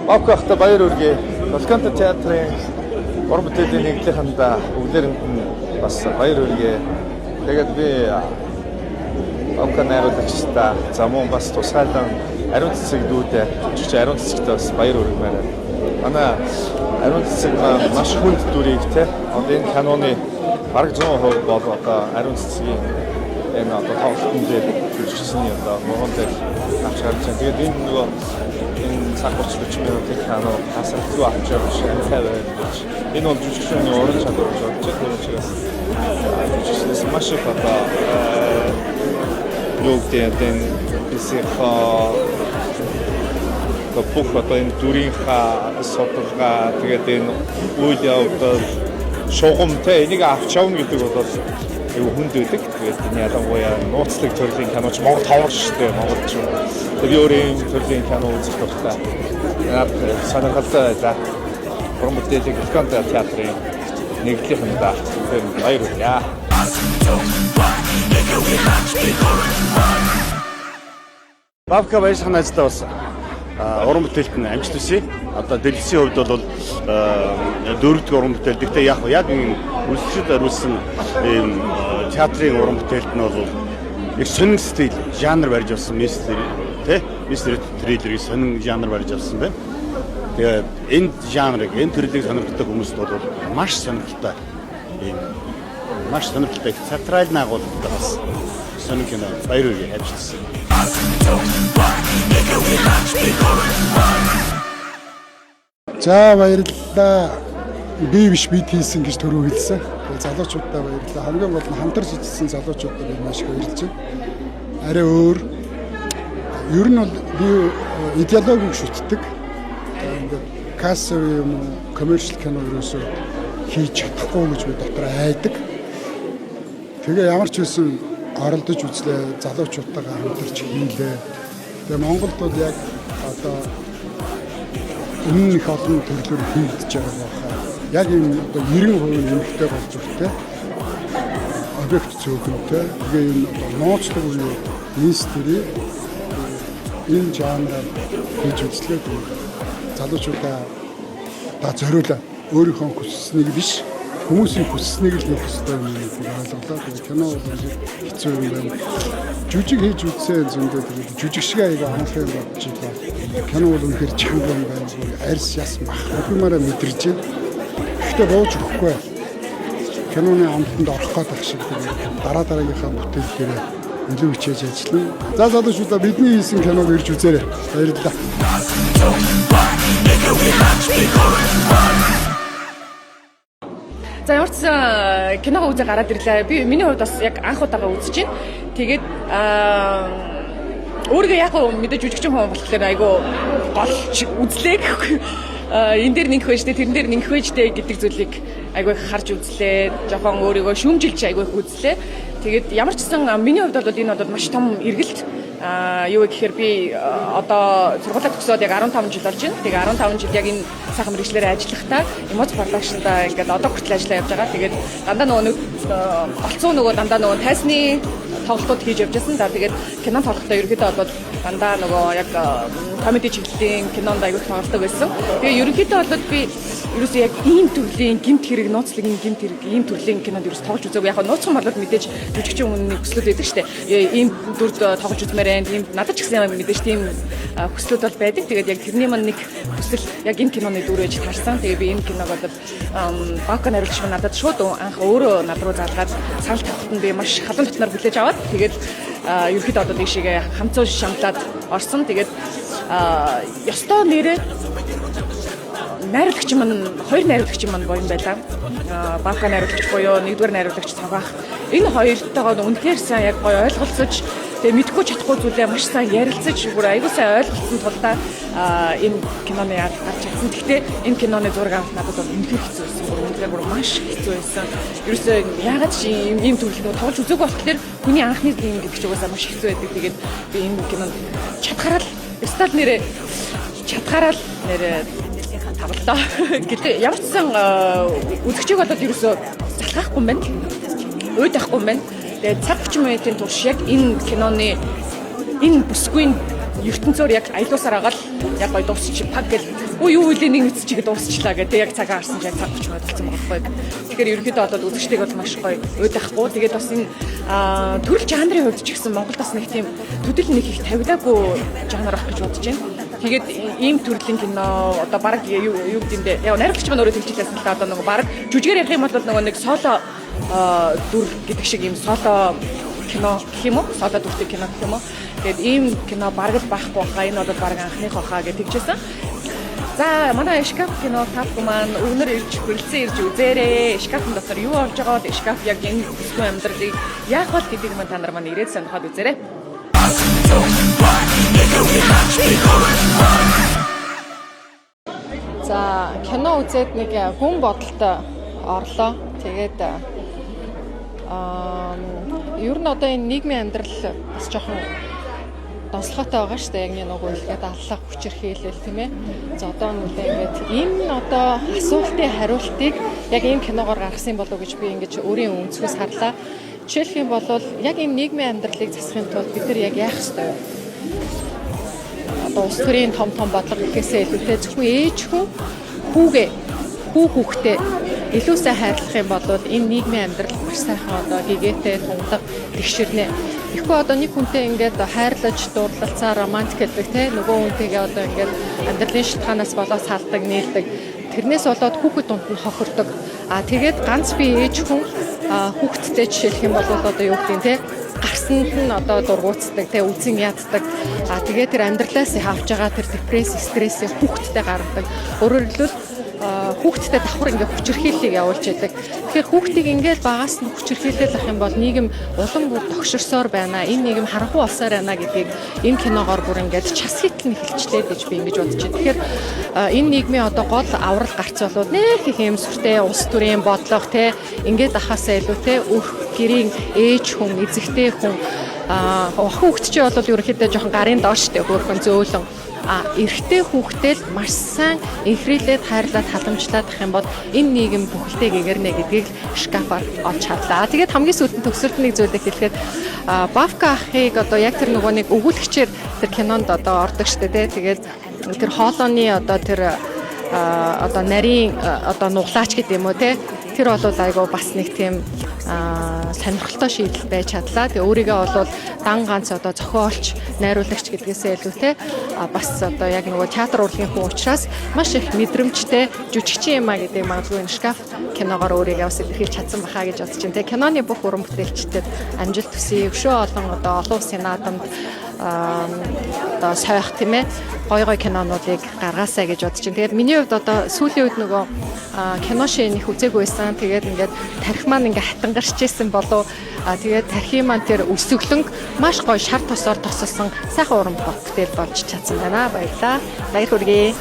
Бавка баяр хүргэе. Бельканто театрын уран бүтээлийн нэгдлийнхэндээ өглөөрэнд нь бас баяр хүргэе. Тэгээд би Бавка найруулагчдаа за мөн бас тусгайлан ариун цэцэг дүүдээ жүжигч ариун цэцэгтээ бас баяр хүргэмээр байна. Манай ариун цэцэг маань маш хүнд дүрийг те одоо энэ киноны бараг 100% бол одоо ариун цэцгийн энэ одоо тоглолтын дээр жүжигчсэний одоо нуруунд дээр авч гарч байна. Тэгээд энэ нөгөө энэ цаг 30 40 минутын кино тасралтгүй авч явж амтай байна гэж. Энэ бол жүжигчний уран чадвар гэж бодож байна. Тэр учраас жүжигчнээс маш их одоо юу гэдэг энэ психо бүх одоо энэ дүрийнхаа судалгаа, тэгээд энэ үйл явдал, шугам те энийг авч явна гэдэг бол айгүй хүнд байдаг. Тэгээд энэ ялангуяа нууцлаг төрлийн киноч Монгол ховор шүү дээ, Монгол ч. Тэгээд би өөрөө ийм төрлийн кино үзэх дуртай. Надад сонирхолтой байлаа. Уран бүтээлийн Бельканто театрын нэгдлийнхэндээ тэр баяр хүргье. Бавка баярхан ажилдаа бас уран бүтээлт нь амжилт хүсье. Одоо дэлгэцийн хувьд бол дөрөвдүгээр уран бүтээл. Гэхдээ яг яг энэ үлсчид хариулсан ийм театрын уран бүтээлт нь бол их сонин стил, жанр барьж авсан mystery, тэ? Mystery thriller-ийг сонин жанр барьж авсан байна. Тэгээд энэ жанрыг, энэ төрлийг сонирхдаг хүмүүст бол маш сонирхолтой ийм маш сонирхолтой театрал агуулгатай бас сонин кино. Баяр хүргэе, амжилт. За, баярлалаа. Би биш, бид хийсэн гэж түрүү хэлсэн. Тэгээ залуучуудаа баярлалаа. Хамгийн гол нь хамтарч ажилласан залуучуудаа би маш их баярлж байна. Арай өөр. Ер нь бол би идеологиг шүтдэг. Ингээд кассовый юм уу, commercial кино ерөөсөө хийж чадахгүй гэж би дотор айдаг. Тэгээ ямар ч байсан оролдож үзлээ, залуучуудтайгаа хамтарч хийлээ. Тэгээ Монголд бол яг одоо өмнө их олон төрлөөр хийгдэж байгаа байхаа. Яг энэ одоо 90% эмэгтэй гол дүртэй, объект цөөхөнтэй. Тэгээ энэ одоо нууцлаг буюу mystery энэ жанраар хийж үзлээ. Залуучуудаа та зориулаа өөрийнхөө хүссэнийг биш, хүмүүсийн хүссэнийг л хийх ёстой юм гэдгийг ойлголоо. Тэгээ кино бол хэцүү юм байна. Жүжиг хийж үзсэн зөндөө, тэгээд жүжиг шиг аяга анх юм бодож ийлээ. Кино бол үнэхээр чанга юм байна. Арьс яс мах бүх юмараа мэдэрч байна. Гэхдээ бууж өгөхгүй. Киноны амтанд орох гээд ах шиг тэгээд дараа дараагийнхаа бүтээл дээр илүү хичээж ажиллана. За, залуучуудаа бидний хийсэн киног ирж үзээрэй. Баярлалаа. За, ямар ч сан киногоо үзээ гараад ирлээ. Би миний хувьд бас яг анх удаага үзэж байна. Тэгээд өөрийгөө яг мэдээж жүжигчин хүн болохоор айгүй гол үзлээ гэхгүй. Энэ дээр нэгэх байж тээ, тэрэн дээр нэгэх байж тээ гэдэг зүйлийг айгүй их харж үзлээ. Жохон өөрийгөө шүүмжилж айгүй их үзлээ. Тэгээд ямар ч сан миний хувьд бол энэ бол маш том эргэлт. Юу гэхээр би одоо сургуулаа төгсөөд яг 15 жил болж байна. Тэгээ 15 жил яг энэ сайхан мэргэжлээрээ ажиллахдаа Emoz Production-да ингээд одоо хүртэл ажиллаа явж байгаа. Тэгээд дандаа нөгөө нэг олцоо нөгөө дандаа нөгөө тайсны тоглолтууд хийж явж байсан. За, тэгээд кино тоглохдоо ерөнхийдөө бол дандаа нөгөө яг комеди чиглэлийн кинонд аягүй их тоглолтог байсан. Тэгээ ерөнхийдөө бол би ерөөсөө яг ийм төрлийн гэмт хэрэг, нууцлагын гэмт хэрэг, ийм төрлийн кинонд ерөөс тоглож үзээгүй. Яг нууцхан болоод мэдээж жүжигчин хүний хүслүүд байдаг штэ. Ийм дүрд тоглож үзмээр байна. Тийм надад ч гэсэн мэдээж тийм хүслүүд бол байдаг. Тэгээд яг тэрний маань нэг хүсэл яг энэ киноны дүр байж таарсан. Тэгээ би энэ киног бол Бака найруулагч маань надад шууд анх өөрөө над руу залгаад санал тавихад нь би маш халуун дотноор хүлээж аваад тэгээд ерөнхийдөө одоо тийшээгээ хамцуу шамлаад орсон. Тэгээд ёстой нэрээ найруулагч маань, хоёр найруулагч маань буян байлаа. Бака найруулагч буюу нэгдүгээр найруулагч Цогоох. Энэ хоёртойгоо үнэхээр сайн яг гоё ойлголцож, тэгээ мэдгүй чадахгүй зүйлээ маш сайн ярилцаж, бүр аягүй сайн ойлголцсон тулдаа энэ киноны яад гарч чадсан. Гэхдээ энэ киноны зураг авах надад бол үнэхээр хэцүү байсан. Бүр үнэхээр бүр маш хэцүү байсан. Ерөөсөө яагаад ч ийм төрөл нөгөө тоглож үзээгүй болохоор хүний анхны юм гэдэг чинь угаасаа маш хэцүү байдаг. Тэгээд би энэ кинонд чадхаарал ёстой л нэрээ чадхаарал нэрээ тоглолоо. Гэтэ ямар ч сан үзэгчийг болоод ерөөсөө залхаахгүй юм байна. Уйд ахгүй юм байна. Тэгээд цаг 30 минутын турш яг энэ киноны энэ бүсгүйн ертөнцөөр яг аялуусаар агаал яг гоё дуусч паг гэл Өө, юу үлээ, нэг нүцчихээ дуусчлаа гэдэг, яг цагаа харсан чинь яг цаг 30 минут болсон байгаа байхгүй. Тэгэхээр ерөнхийдөө бол үзэгчдийг бол маш гоё уйдахгүй. Тэгээд бас энэ төрөл жанрын хувьд ч гэсэн Монголд бас нэг тийм төдөл нэг их тавилаагүй жанр ах гэж бодож байна. Тэгээд ийм төрлийн кино одоо баг юу юу гэдэг юм бэ? Яг найруулагч маань өөрөө тэгж хэлсэн л да, одоо нөгөө баг жүжигээр ярих юм бол нөгөө нэг соло дүр гэдэг шиг ийм соло кино гэх юм уу? Соло дүртэй кино гэх юм уу? Тэгээд ийм кино бараг л байхгүй баха. Энэ бол бараг анхных баха гэж тэгжсэн. За, манай Шкаф кино та бүхэн маань өвнөр ирж, хүрэлцэн ирж үзээрэй. Шкафын дотор юу орж байгаа бол, шкаф яг энэ бүсгүй амьдралыг яах бол гэдгийг маань та нар маань ирээд сонирхоод үзээрэй. За, кино үзээд нэг гүн бодолтой орлоо. Тэгээд ер нь одоо энэ нийгмийн амьдрал бас жоохон донслоготой байгаа шүү дээ. Яг нэг нөгөө хэлгээд аллах, хүчирхийлэл, тийм ээ. За, одоо нүлээ ингээд энэ одоо асуултын хариултыг яг ийм киногоор гаргасан болов уу гэж би ингэж өөрийн өнцгөөс харлаа. Жишээлх юм бол яг ийм нийгмийн амьдралыг засахын тулд бид нар яг яах ёстой вэ? Одоо улс төрийн том том бодлого гэхээсээ илүүтэй зөвхөн ээж хүн хүүгээ, хүү хүүхдээ илүү сайн хайрлах юм бол энэ нийгмийн амьдрал маш сайхан одоо гэгээтэй, тунгалаг тэгшэрнэ. Тэгэхгүй одоо нэг хүнтэй ингээд хайрлаж, дурлалцаа, романтик гэдэг те, нөгөө хүнтэйгээ одоо ингээд амьдралын шалтгаанаас болоо салдаг, нийлдэг. Тэрнээс болоод хүүхэд дунд нь хохирдог. А тэгээд ганц би ээж хүн хүүхэдтэй жишээлх юм бол одоо юу гэдэг те, гарсанд нь одоо дургуутдаг те, үзэн яддаг. А тэгээд тэр амьдралаас авч байгаа тэр депресс, стрессийг хүүхэдтэй гаргадаг. Өөрөөр хэлбэл хүүхэдтэй давхар ингээ хүчирхийллийг явуулж яадаг. Тэгэхээр хүүхдийг ингээл багаас нь хүчирхийлэл ах юм бол нийгэм улам бүр тогширсоор байна. Энэ нийгэм харанхуй болсоор байна гэдгийг энэ киногоор бүр ингээд час хитл нь хэлчлээ гэж би ингэж бодож байна. Тэгэхээр энэ нийгмийн одоо гол аврал гарц болоод нэх их юм сүртэй улс төрийн бодлого те, ингээд ахаасаа илүү те, өрх гэрийн ээж хүн, эзэгтэй хүн, охин хүүхд чи бол ерөнхийдөө жоохон гарын доош штэ, хөөрхөн зөөлөн, а эрэгтэй хүүхдээ л маш сайн энхрийлээд, хайрлаад, халамжлаад ах юм бол энэ нийгэм бүхэлдээ гэгэрнэ гэдгийг шкафаар олж харлаа. Тэгээд хамгийн сүүлд нь төгсөлд нэг зүйлийг хэлэхэд Бавка ахыг одоо яг тэр нөгөө нэг өгүүлэгчээр тэр кинонд одоо ордог штэ тий. Тэгээд тэр хоолойны одоо тэр одоо нарийн одоо нуглаач гэдэг юм уу те, тэр бол айгу бас нэг тийм сонирхолтой шийдэл байж чадлаа. Тэгээ өөрийгөө бол дан ганц одоо зохиолч, найруулагч гэдгээсээ илүү те, бас одоо яг нөгөө театр урлагийн хүн учраас маш их мэдрэмжтэй жүжигчин юм а гэдэг магадгүй энэ Шкаф киногоор өөрийгөө бас илэрхийлж чадсан баха гэж бодож байна. Тэгээ киноны бүх уран бүтээлчдэд амжилт хүсье. Өшөө олон одоо олон улсын наадамд одоо сойх, тийм ээ, гой гой кинонуудыг гаргаасай гэж бодож байна. Тэгээд миний хувьд одоо сүүлийн үед нөгөө кино шин их үзээгүй байсан. Тэгээд ингээд тархи маань ингээд хатангарч исэн болов. Тэгээд тархи маань тэр өсөглөнг маш гоё шар тосоор тосолсон сайхан уран бүтээл болж чадсан байна. Баярлалаа. Баяр хүргэе.